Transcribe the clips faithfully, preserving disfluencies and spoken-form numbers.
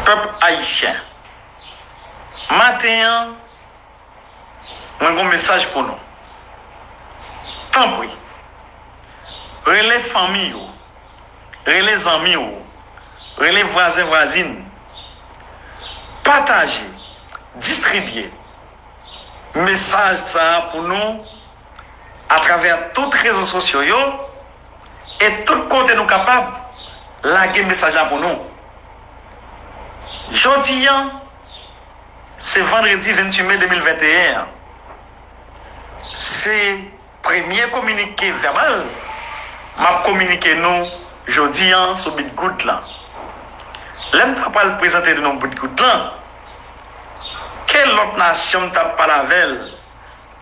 Pèp ayisyen, maten an, mwen gen yon mesaj pou nou. Tanpri, rele fanmi w, rele zanmi w, rele vwazen vwazin, pataje, distribye mesaj sa a pou nou atravè tout rezo sosyo yo e tout kote nou kapab, lage mesaj la pou nou. Jodi a, se vandredi venntuit me de mil venteyen an. Se premye kominike vèbal m ap kominike nou jodi a sou Bit Goud lan. Lè m ta pral prezante nou Bit Goud lan, ke lòt nasyon m t ap pale avè l,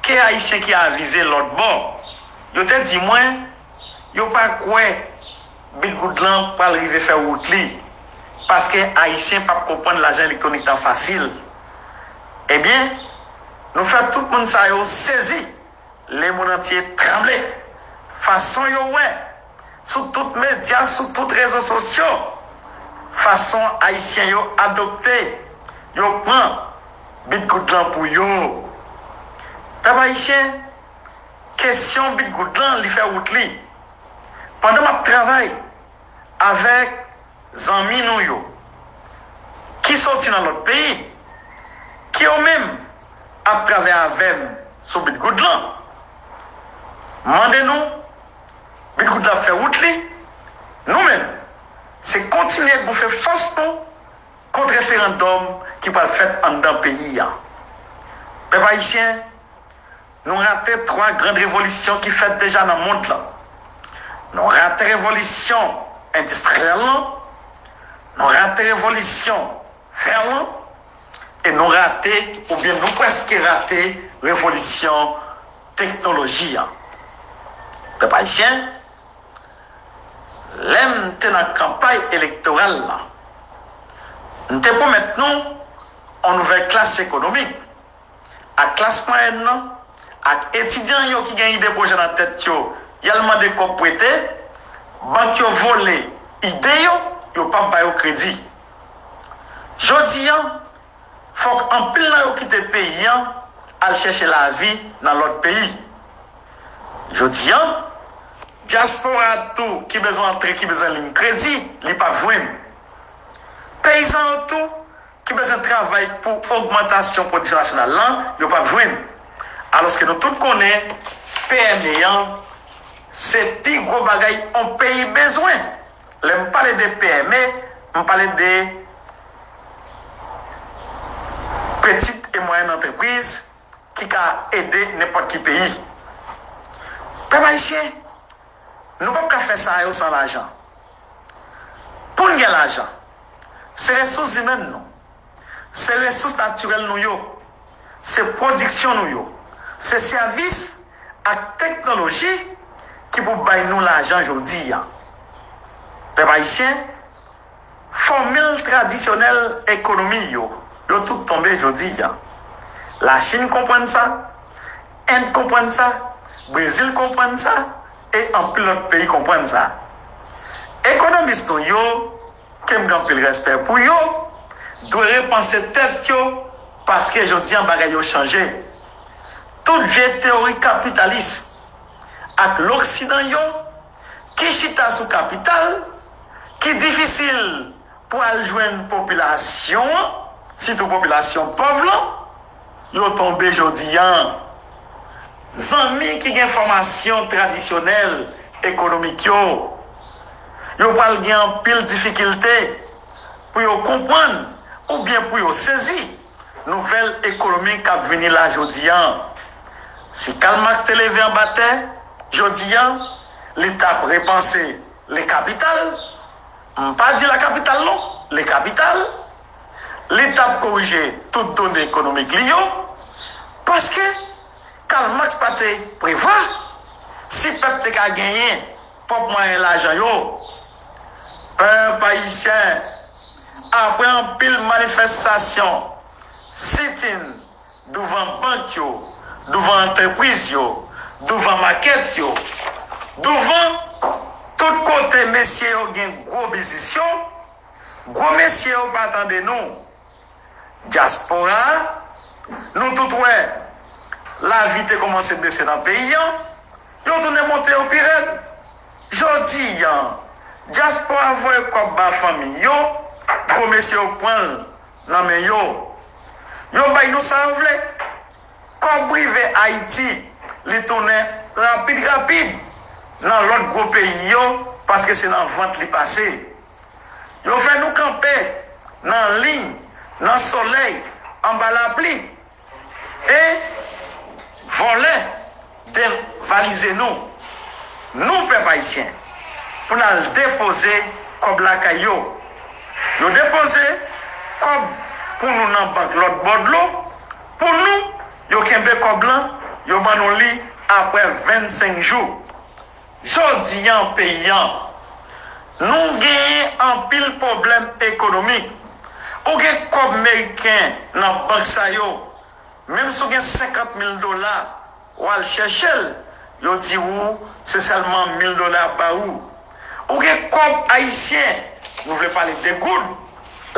ke ayisyen ki avize lòt bò, yo te di mwen, yo pa kwè Bit Goud lan pral rive fè wout li, paske ayisyen p ap konprann lajan elektwonik lan fasil. Ebyen, nou fè tout moun sa yo sezi, lemonn antye tranble, fason yo wè, sou tout medya, sou tout rezo sosyo, fason ayisyen yo adopte, yo pran Bit Goud lan pou yo. Pèp ayisyen, kesyon Bit Goud lan, li fè wout li. Pandan m ap travay avèk zanmi nou yo ki soti nan lòt peyi, ki yo menm ap travay avè m sou Bit Goud lan, mande nou, Bit Goud lan ap fè wout li, nou menm, se kontinye gonfle fòs nou kont referandòm ki pral fèt anndan peyi a. Pèp ayisyen, nou rate twa grann revolisyon ki fèt deja nan mond lan. Nou rate revolisyon endistriyèl lan, nou rate revolisyon vè lan, e nou rate, oubyen nou prèske rate revolisyon teknoloji a. Pèp ayisyen, lè m te nan kanpay elektoral la, m te pwomèt nou yon nouvèl klas ekonomik. Ak klas mwayèn nan, ak etidyan yo ki gen ide pwojè nan tèt yo, y al mande kòb prete, bank yo vole ide yo, yo p ap ba yo kredi. Jodi a, fòk anpil nan yo kite peyi a, al chèche lavi nan lòt peyi. Jodi a, dyaspora tou ki bezwen antre, ki bezwen liy kredi, li p ap jwenn. Peyizan yo tou, ki bezwen travay pou ogmantasyon pwodiksyon nasyonal lan, yo p ap jwenn. Alòske nou tout konnen P M E an, se pi gwo bagay yon peyi bezwen. Lè m pale de P M E, m pale de pitit e mwayèn antrepriz ki ka ede nenpòt ki peyi. Pèp ayisyen, nou p ap ka fè sa yo san lajan. Pou n gen lajan, se resous imèn nou, se resous natirèl nou yo, se pwodiksyon nou yo, se sèvis ak teknoloji ki pou bay nou lajan jodi a. Pèp ayisyen, fòmil tradisyonèl ekonomi yo, yo tout tonbe jodi a. Lachin konprann sa, End konprann sa, Brezil konprann sa, e anpil lòt peyi konprann sa. Ekonomis nou yo, ke m gen anpil respè pou yo, dwe repanse tèt yo, paske jodi a bagay yo chanje. Tout vye teyori kapitalis ak loksidan yo ki chita sou kapital, ki difisil pou al jwenn popilasyon an, sitou popilasyon pòv lan, yo tonbe jodi a. Zanmi ki gen fòmasyon tradisyonèl ekonomik yo, yo pral gen anpil difikilte pou yo konprann oubyen pou yo sezi nouvèl ekonomi k ap vini la jodi a. Si Karl Marx te leve anba tè jodi a, li t ap repanse le kapital. M pa di la kapital non, le kapital. Li t ap korije tout done ekonomik li yo, paske Karl Marx pa te prevwa si pèp te ka genyen pwòp mwayen lajan yo. Pèp ayisyen, apre anpil manifestasyon, sit-in, douvan bank yo, douvan antrepriz yo, douvan makèt yo, douvan tout kote mesye yo gen gwo biznis yo, Gwo mesye yo pa tande nou. Dyaspora a, nou tout wè, lavi te kòmanse bese nan peyi an, yo tounen monte yo pi rèd. Jodi an, dyaspora voye kòb ba fanmi yo, gwo mesye yo pran l nan men yo. Yo bay nou sa yo vle. Kòb rive Ayiti, li tounen rapid rapid nan lòt gwo peyi yo, paske se nan vant li pase. Yo fè nou kanpe nan liy, nan solèy, anba lapli, e vòlè devalize nou. Nou, pèp ayisyen, pou n al depoze kòb lakay yo. Yo depoze kòb pou nou nan bank lòt bò dlo. Pou nou, yo kenbe kòb lan, yo ban nou li apre vennsenk jou. Jodi an, peyi an, nou genyen anpil pwoblèm ekonomik. Ou gen kòb meriken nan bank sa yo, menm si w gen senkant mil dola, w al chèche l, yo di w se sèlman mil dola y ap ba ou. Ou gen kòb ayisyen, nou vle pale de goud,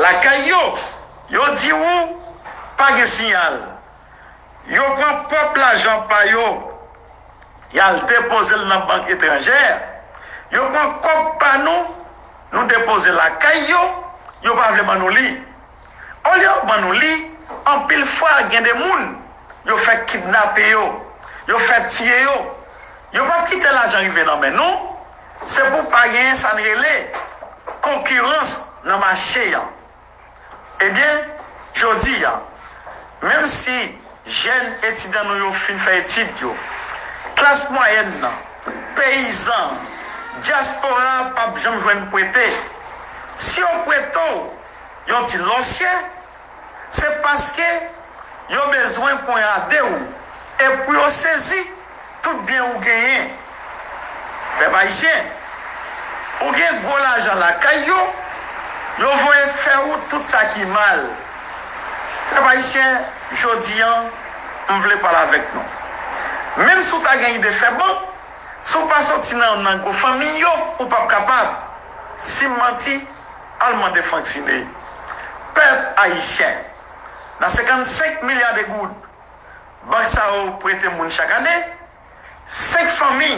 lakay yo, yo di w pa gen siyal. Yo pran pwòp lajan pa yo, y al depoze l nan bank etranjè. Yo pran kòb pa nou, nou depoze lakay yo, yo pa vle ban nou li. Olye yo ban nou li, anpil fwa gen de moun, yo fè kidnape yo, yo fè tiye yo. Yo p ap kite lajan rive nan men nou, se pou pa gen sa n rele konkirans nan mache an. Ebyen, jodi a, menm si jèn etidyan nou yo fin fè etid yo, klas mwayèn nan, peyizan, dyaspora p ap janm jwenn prete. Si yo prete w yon ti lòsyè, se paske yo bezwen ponyade w e pou yo sezi tout byen ou genyen. Pèp ayisyen, ou gen gwo lajan lakay yo, yo voye fè ou tout sa ki mal. Pèp ayisyen, jodi an, m vle pale avèk nou. Menm si w ta gen ide fè bank, si w pa soti nan, nan gwo fanmi yo, ou p ap kapab. Si m manti, al mande Frank Ciné. Pèp ayisyen, nan senkannsenk milya de goud, bank sa yo prete moun chak ane, senk fanmi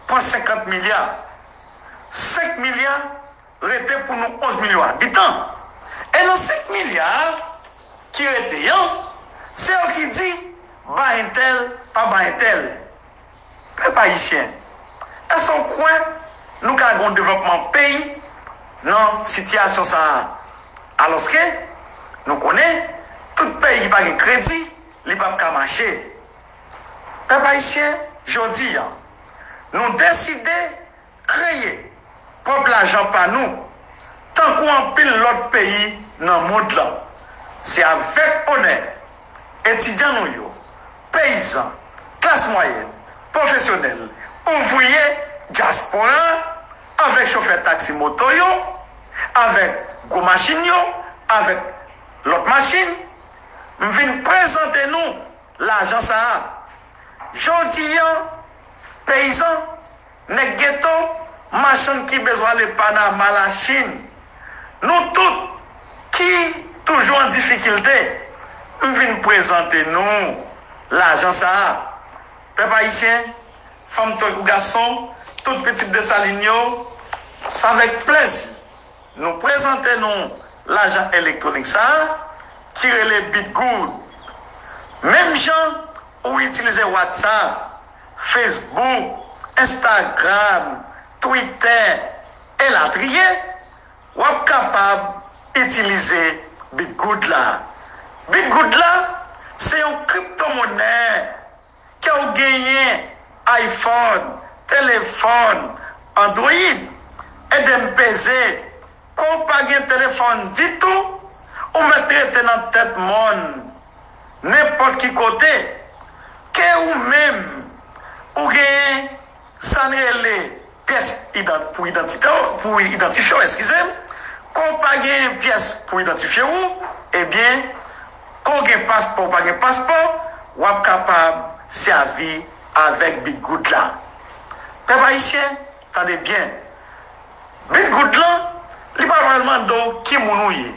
pran senkant milya. Senk milya rete pou nou onz milyon abitan. E nan senk milya ki rete an, se yo ki di ba entèl, pa ba entèl. Pèp ayisyen, èske w kwè nou ka gen yon devlòpman peyi nan sitiyasyon sa a? Alòske, nou konnen, tout peyi ki pa gen kredi, li p ap ka mache. Pèp ayisyen, jodi a, nou deside kreye pwòp lajan pa nou, tankou anpil lòt peyi nan mond lan. Se avèk onè, etidyan nou yo, peyizan, klas mwayèn, pwofesyonèl, ouvriye, dyaspora, avèk chofè taksi moto yo, avèk gwo machin yo, avèk lòt machin, m vin prezante nou lajan sa a. Jodi an, peyizan, nèg geto, machann ki bezwen ale Panama, Lachin, nou tout ki toujou an difikilte, m vin prezante nou lajan sa a. Pèp ayisyen, fanm tankou gason, tout pitit Desalin yo, se avèk plèzi nou prezante nou lajan elektwonik sa a ki rele Bitgoud. Menm jan ou itilize WhatsApp, Facebook, Instagram, Twitter, elatriye, w ap kapab itilize Bitgoud la. Bitgoud la, se yon kriptomonè. Ke w genyen iPhone, telefòn, Android, ede m peze. Ke w pa gen telefòn ditou, ou mèt rete nan tèt mòn, nenpòt ki kote. Ke ou menm, ou genyen sa n rele pyès idan-, pou idantite w, pou idantifye w, eskize m. Ke w pa gen pyès pou idantifye w, ebyen, ke w gen paspò, w pa gen paspò, w ap kapab sèvi avèk Bitgoud la. Pèp ayisyen, tande byen. Bitgoud lan, Li pa pral mande w ki moun ou ye.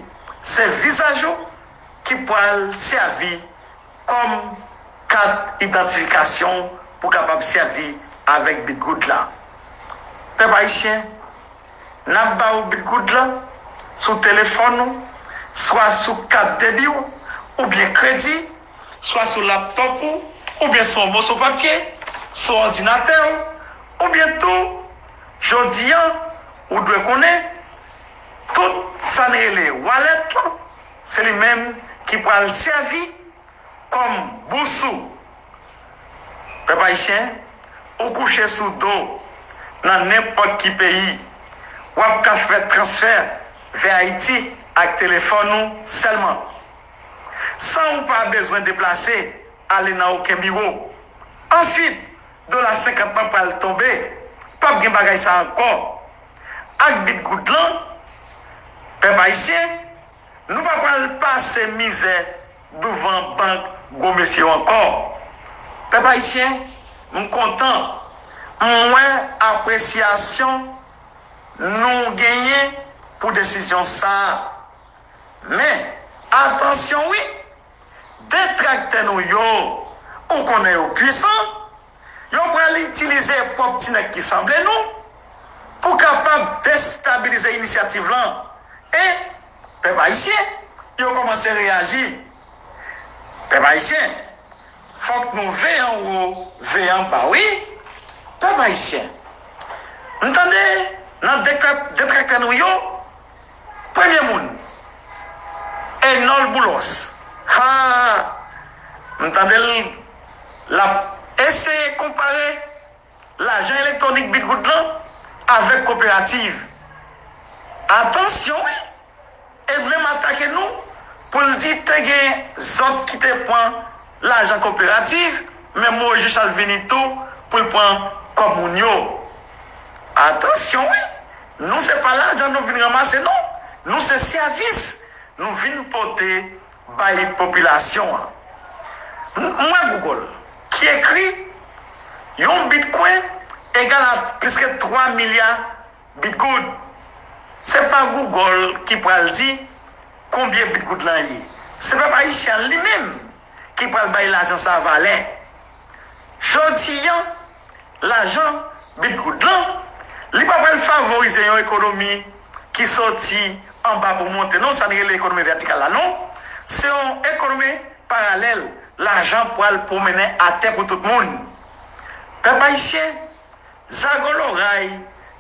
Se vizaj ou ki pral sèvi kòm kat idantifikasyon pou kapab sèvi avèk Bitgoud la. Pèp ayisyen, n ap ba ou Bitgoud la sou telefòn ou, swa sou kat debi w, oubyen kredi, swa sou laptòp ou, oubyen sou yon moso papye, sou òdinatè w, oubyen tou, jodi a, ou dwe konnen, tout sa n rele wallet lan, se li menm ki pral sèvi kòm bous ou. Pèp ayisyen, ou kouche sou do nan nenpòt ki peyi, w ap ka fè transfè vè Ayiti ak telefòn ou sèlman, san ou pa bezwen deplase ale nan okenn biwo. Answit, dola senkant lan pral tonbe, p ap gen bagay sa ankò. Ak Bitgoud lan, pèp ayisyen, nou pa pral pase mizè douvan bank gwo mesye yo ankò. Pèp ayisyen, m kontan, m wè apresyasyon nou genyen pou desizyon sa a. Men, atansyon wi, detraktè nou yo, ou konnen yo pwisan, yo pral itilize pwòp ti nèg ki sanble nou pou kapab destabilize inisyativ lan. E, pèp ayisyen, yo kòmanse reyaji. Pèp ayisyen, fòk nou veye anwo, veye anba wi. Pèp ayisyen, m tande nan detraktè nou yo, premye moun, Enòl Boulos. Ha! M tande l, l ap eseye konpare lajan elektwonik Bitgoud lan avèk koperativ. Atansyon wi! E menm atake nou pou l di te gen zòt ki te pran lajan koperativ, men Moyiz Richard vini tou pou l pran kòb moun yo. Atansyon wi, nou se pa lajan nou vin ranmase non, nou se sèvis nou vin pote bay popilasyon an. M wè Google ki ekri yon bitcoin egal a plis ke twa milya Bitgoud. Se pa Google ki pral di konbyen Bitgoud lan ye. Se pèp ayisyen li menm ki pral bay lajan sa valè. Jodi a, lajan Bitgoud lan, li pa pral favorize yon ekonomi ki soti anba pou monte non, sa n rele ekonomi vètikal la non. Se yon ekonomi paralèl, lajan pral pwomennen atè pou tout moun. Pèp ayisyen, zago loray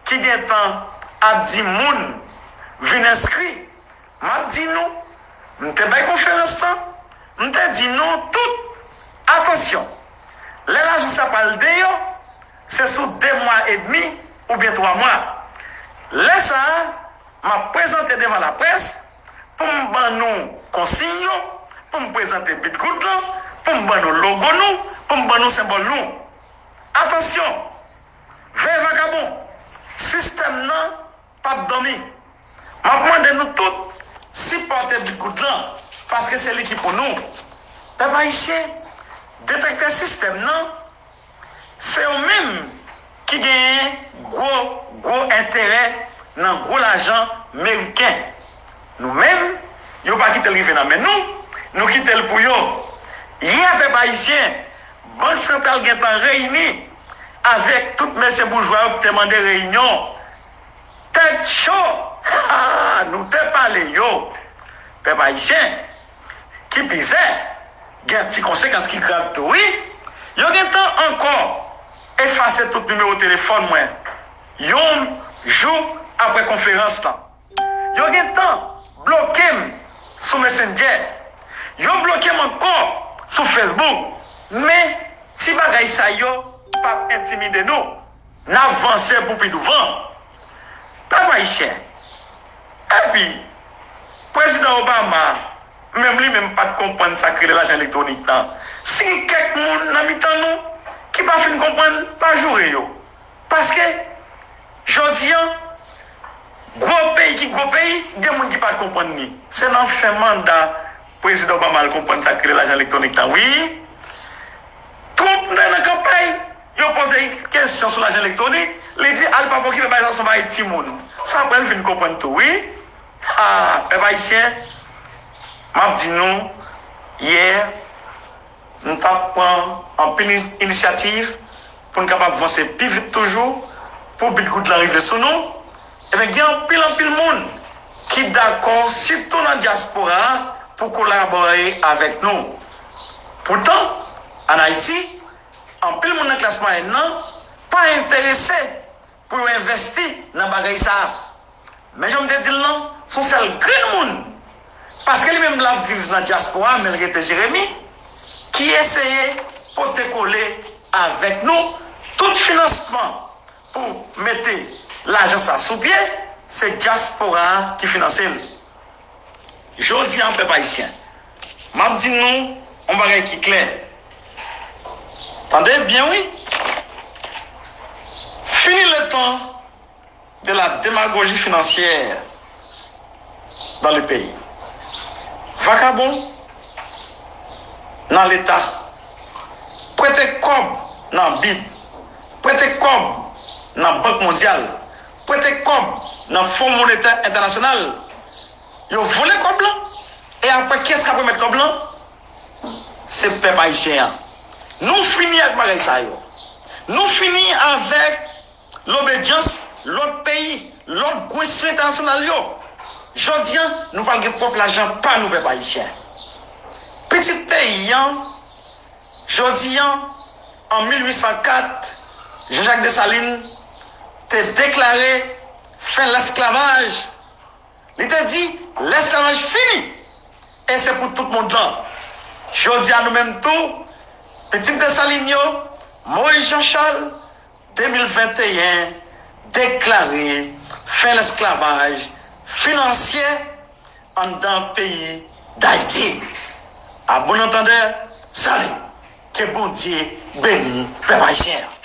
ki gentan ap di moun vin enskri, m ap di nou, m te bay konferans lan, m te di nou tout, atansyon, lè lajan sa pral deyò, se sou de mwa edmi oubyen twa mwa. Lè sa a, m ap prezante devan laprès pou m ban nou konsiy yo, pou m prezante Bitgoud lan, pou m ban nou logo nou, pou m ban nou senbòl nou. Atansyon! Veye vakabon! Sistèm nan p ap dòmi. M ap mande nou tout sipòte Bitgoud lan, paske se li ki pou nou. Pèp ayisyen, detraktè sistèm nan, se yo menm ki genyen gwo, gwo enterè nan gwo lajan meriken. Nou menm, yo pa kite l rive nan men nou, nou kite l pou yo. Yè, pèp ayisyen, Bank Santral gentan reyini avèk tout mesye boujwa yo ki te mande reyinyon. Tèt cho! Ha! Nou te pale yo! Pèp ayisyen, ki pizè, gen ti konsekans ki grav tou wi. Yo gentan ankò efase tout nimewo telefòn mwen yon jou apre konferans lan. Yo gentan bloke m sou Messenger. Yo bloke m ankò sou Facebook. Men, ti bagay sa yo p ap entimide nou. N ap vanse pou pi douvan. Pèp ayisyen. Epi, Prezidan Obama, menm li menm pa t konprann sa k rele lajan elektwonik lan. Si gen kèk moun nan mitan nou ki pa fin konprann, pa joure yo. Paske, jodi a, gwo peyi ki gwo peyi, gen moun ki pa t konprann li. Se nan fen manda Prezidan Obama l konprann sa k rele lajan elektwonik lan, wi. Trump nan, nan kanpay, yo poze l kesyon sou lajan elektwonik, li di, "Al pa okipe bagay sa, se yon bagay timoun." Sa pral vin konprann tou, wi. Ha, pèp ayisyen, m ap di nou, yè, nou t ap pran anpil inisyativ pou n kapab vanse pi vit toujou, pou bit goud lan rive sou nou. Ebyen, gen anpil, anpil moun ki dakò, sitou nan dyaspora a, pou kolabore avèk nou. Poutan, ann Ayiti, anpil moun nan klas mwayèn nan pa enterese pou yo envèsti nan bagay sa a. Men jan m te di l lan, se yon sèl grenn moun, paske li menm l ap viv nan dyaspora, men l rete Jeremi, ki eseye pote kole avèk nou. Tout finansman pou mete lajan sa sou pye, se dyaspora a ki finanse l. Jodi a, pèp ayisyen, m ap di nou yon bagay ki klè. Tande byen, wi. Fini le temps de la démagogie financière dans le pays. Vakabon nan Leta, prete kòb nan bid, prete kòb nan Bank Mondyal, prete kòb nan Fon Monetè Entènasyonal. Yo vole kòb lan. E apre, kiyès k ap remèt kòb lan? Se pèp ayisyen an. Nou fini ak bagay sa yo. Nou fini avèk lobedyans lòt peyi, lòt gwen sou entènasyonal yo. Jodi a, nou pral gen pwòp lajan pa nou, pèp ayisyen. Pitit peyi an, jodi a, an mil uit san kat, Jean-Jacques Dessalines te deklare fen lèsklavaj. Li te di, lèsklavaj fini, e se pou tout mond lan. Jodi a, nou menm tou, pitit Desalin yo, Moïse Jean Charles, de mil venteyen, deklare fen lèsklavaj finansye anndan peyi Dayiti. A bon antandè, salut. Ke Bondye beni pèp ayisyen an.